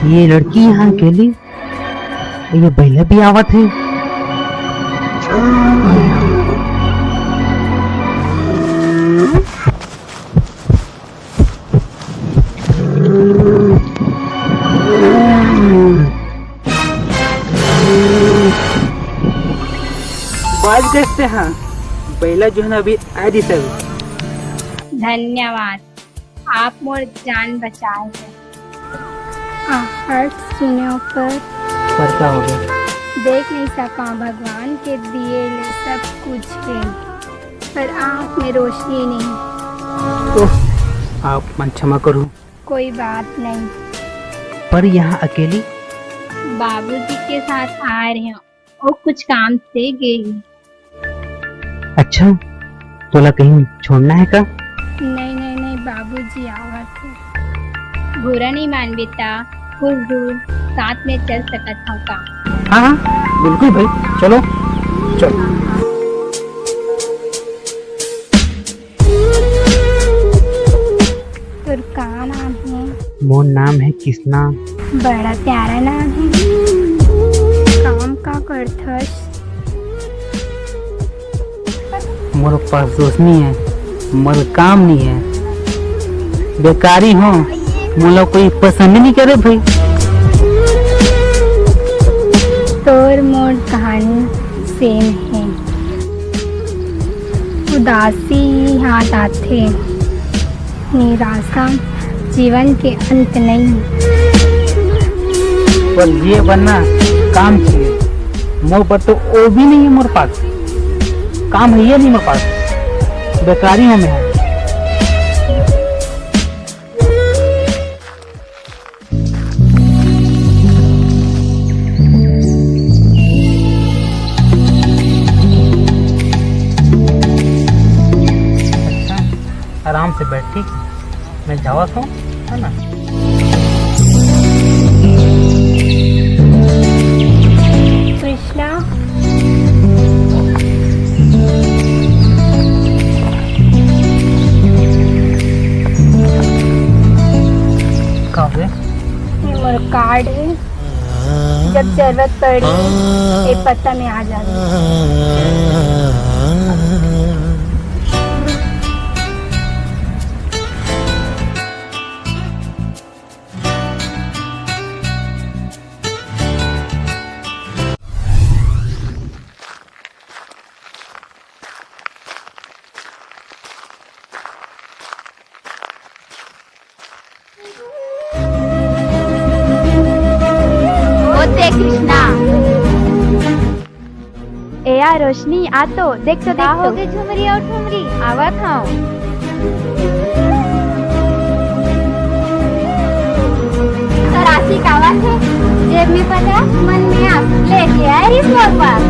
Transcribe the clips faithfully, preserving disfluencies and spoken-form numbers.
ये लड़की यहाँ अकेली, ये बइला भी आवत हे। बाज गए हाँ, बइला जो है ना अभी आ जी सब। धन्यवाद, आप मोर जान बचाए हैं। आहट सुने पर पर का हो गया? देख नहीं सका, भगवान के दिए ले सब कुछ है, पर आँख में रोशनी नहीं। ओह, आप मन क्षमा करो। कोई बात नहीं। पर यहाँ अकेली? बाबूजी के साथ आ रहे हो, वो कुछ काम से गए हैं। अच्छा, तोला कहीं छोड़ना है का? नहीं, नहीं, नहीं, बाबूजी आवत है। बुरा नहीं मान बेटा, कुछ दूर साथ में चल सकत हो का? हाँ, हाँ, बिल्कुल भाई, चलो, चलो। तोर का नाम है? मोर नाम है कृष्णा। बड़ा प्यारा नाम है। काम का करथस? मोर पास दोस्त नहीं है, मोर काम नहीं है, बेकारी हो, मोला कोई पसंद नहीं करे भाई। तोर मोर कहानी सेम है। उदासी हाथ आथे, निराशा जीवन के अंत नहीं। पर जिए बनना काम चाहिए, मोर पर तो वो भी नहीं है मोर पास, काम है ये नहीं मोर पास, बेकारी हूँ मैं। अच्छा, आराम से बैठ, ठीक? मैं जावत हूँ, है ना? कृष्णा। का हो गया? ये मोर कार्ड है, जब जरूरत पड़ी, ये पता में आ जाना। ओ दे कृष्णा। ए यार रोशनी, आ तो देख तो, का देख तो। हो गे झुमरी अउ ठुमरी? आवत हव। तो राशि कावत हे, जेब में पचास, मन में आस, लेके आए रिस मोर पास।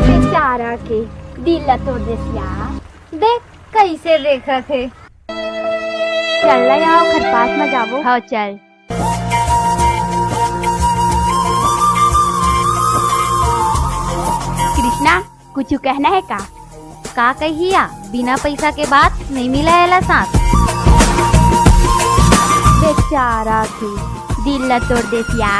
बेचारा के दिल ला तोड़ देस यार, देख कइसे देखत हे। चल ना यार, ओखर पास म जाबो। हाँ, चल। कृष्णा, कुछ कहना है का? का कहिया, बिना पैसा के बात नहीं मिला एला साथ। बेचारा के दिल ला तोड़ देस या।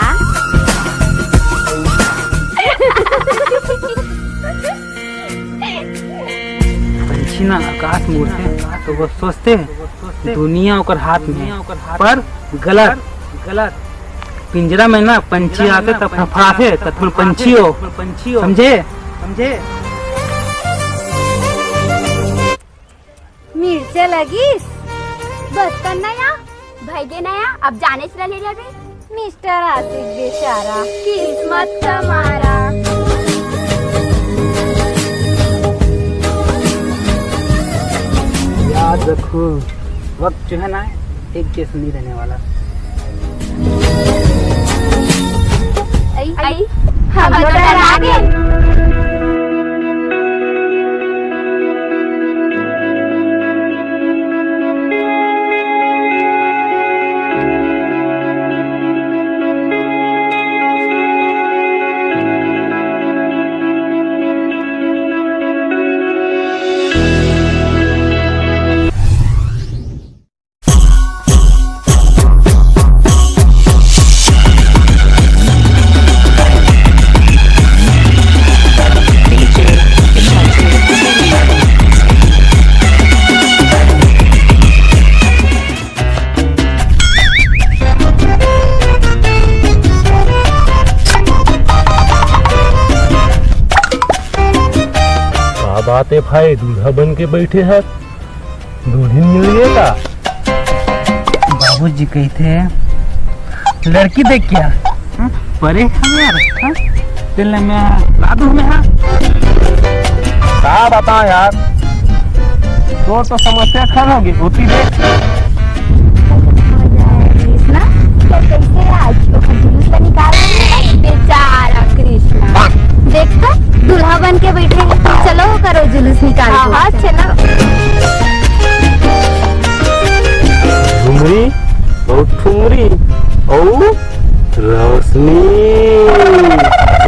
पंछी ना आकाश में उड़थे, तो वो सोचथे दुनिया ओकर हाथ में हे, पर गलत, गलत। पिंजरा में ना पंछी आथे, त फड़फड़ाथे, त तुम पंछी हो, समझे? समझे? मिर्चा लगिस, बस करना या। भइगे नया, अब जानेच रह ले जाबे। मिस्टर आशिक बेचारा, किस्मत का मारा। याद रखो, वक्त जो है ना, एक जैसा नहीं रहने वाला। आई, आई, हम तो डरा गए। का ते भाई दूल्हा बन के बैठे हस, दुल्हन मिल गए का? बाबूजी कहते हैं, लड़की देख क्या? हाँ? परे हम यार, हाँ? तेल में ला दूं मैं, हाँ? का बता यार, तो, तो समस्या खल होगी, होती दे। कृष्णा, तो कैसे आज ओकर जुलूस ला निकाल रहे हैं? बेचारा कृष्णा, देख तो, दूल्हा बन के बैठे हैं। चलो, करो जुलूस निकाल हाँ, दो। हाँ, चलो। झुमरी अउ ठुमरी अउ रोशनी,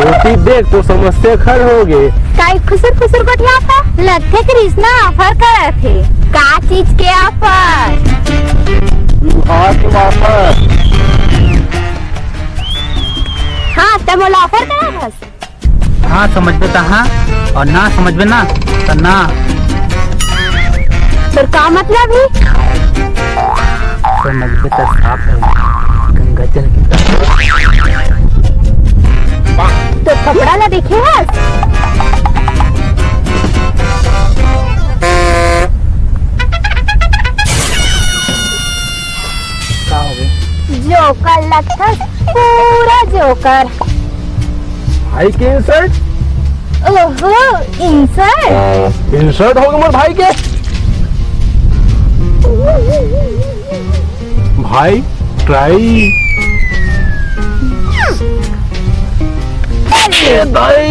रोटी देख तो समस्या खल हो गे। काई खुसुर खुसुर गोठियात हे? लगथे कृष्णा offer करत हे। का चीज के offer? लुहार के offer। हाँ, त मोला offer करत हस। हाँ समझबे त हाँ, अउ ना समझबे ना त ना। तोर का मतलब हे? समझबे त साफ हे, गंगा जल की। तोर कपड़ा ला देखे हस? का हो गे? जोकर लगथस, पूरा जोकर। भाई के insult? ओहो, insult? Insult हो गे मोर भाई के। भाई, try। ए भाई।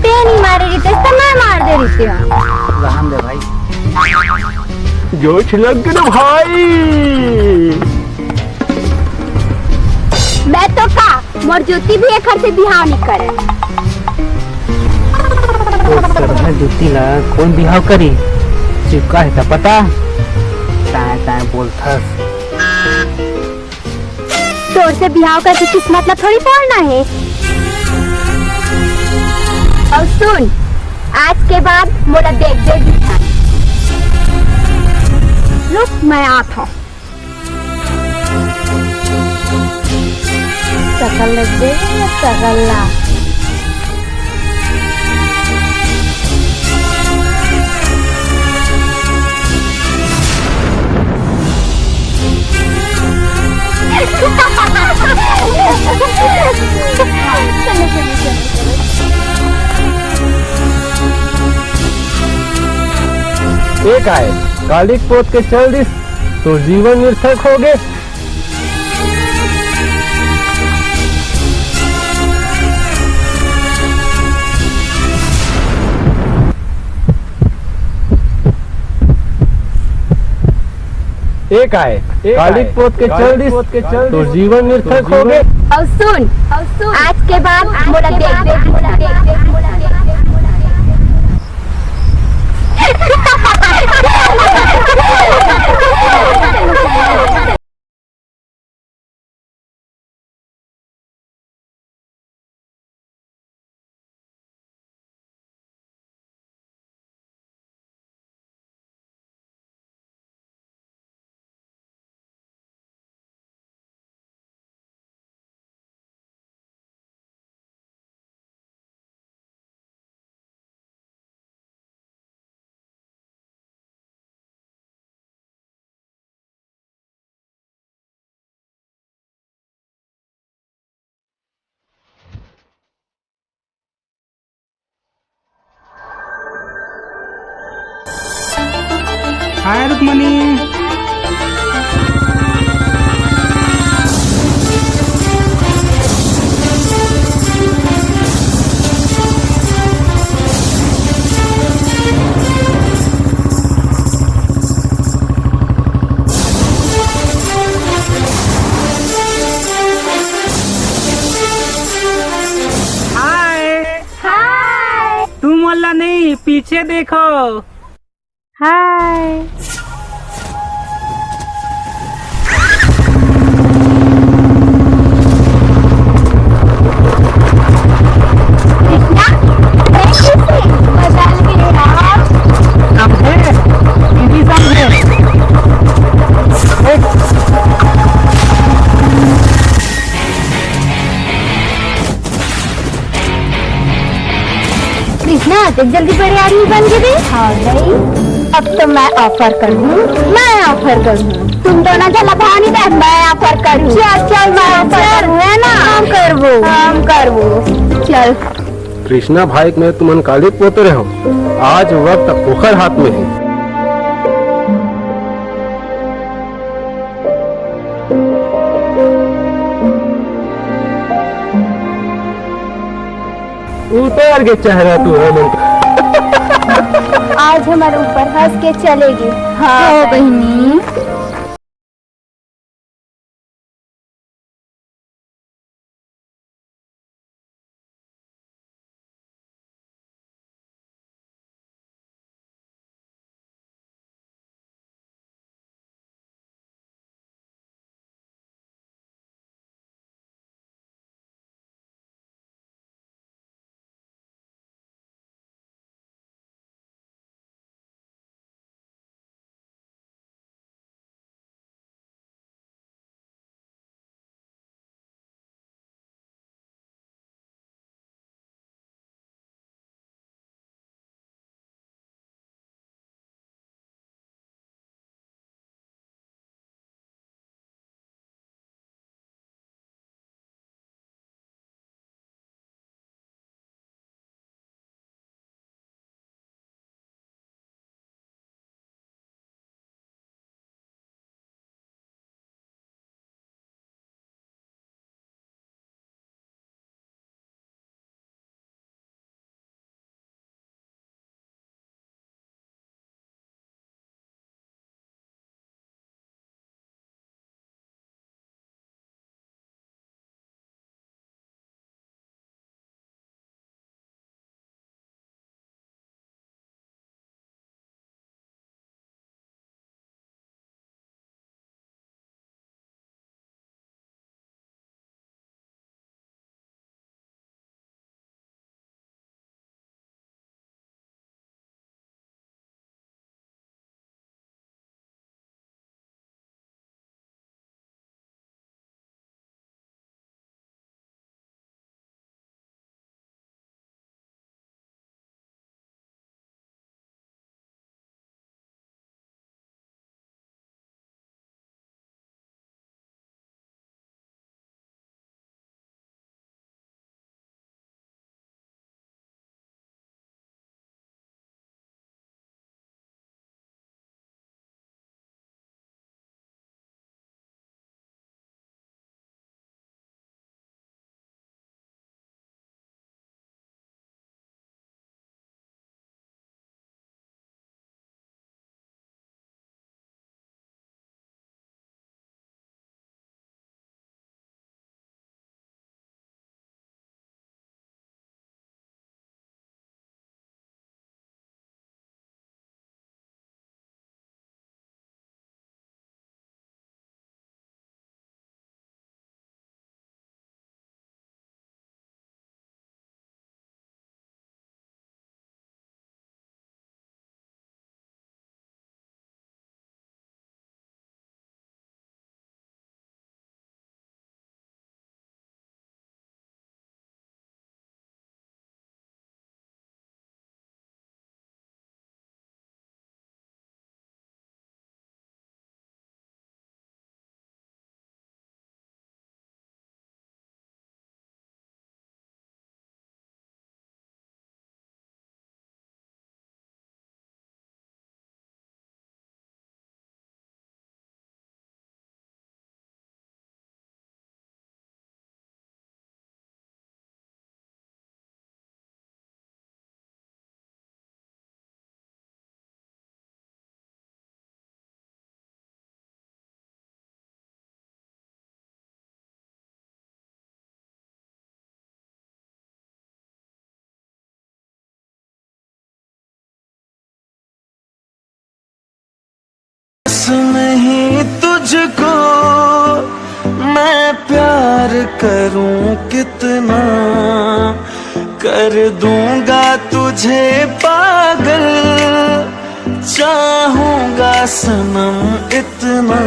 तें नहीं मारे रहितेस त मैं मार दे रहितेंव। रहन दे भाई। जो छिलक गे ना भाई। मैं तो का, मोर ज्योति भी एखर से बिहाव नहीं करे। ओ सरहा ज्योति ला कोन बिहाव करी? चुका हे त पता। ताय ताय बोलथस। तोर से बिहाव करके किस्मत ला थोड़ी फोड़ना हे। अउ सुन, आज के बाद मोला देख दे दिखा। रुक, मैं आत हूँ। सकल दे, सकल ला। ए काय, कालिक पोत के चल दिस, तो जीवन निरर्थक हो गे। ए काय, कालिक पोत के चल दिस, तो जीवन निरर्थक हो गे। अउ सुन, अउ सुन, आज के बाद मोला देख, देख, मोला देख, देख, मोला देख, देख। हाय रुक्मणी। हाय। हाय। तुम मोला नहीं, पीछे देखो। हाय। कृष्णा, मैं कैसे बदल गई यार? समझे? दीदी समझे? देख। ना, देख जल्दी बड़े आदमी बन के दे। हाँ भाई, अब तो मैं ऑफर कर दूँ, मैं ऑफर कर दूँ। तुम दोनों जला भाव नहीं दे, मैं ऑफर कर दूँ। चल, चल, मैं ऑफर कर दूँ, है ना? हम करबो, हम करबो। चल। कृष्णा भाई के में तुमन काली पोते रहो, आज वक्त ओखर हाथ में है। उतर के चेहरा तू हमन। आज हमारे ऊपर हंस के चलेगी। हाँ, हाँ, बहनी। नहीं तुझको मैं प्यार करूं कितना, कर दूंगा तुझे पागल, चाहूंगा सनम इतना।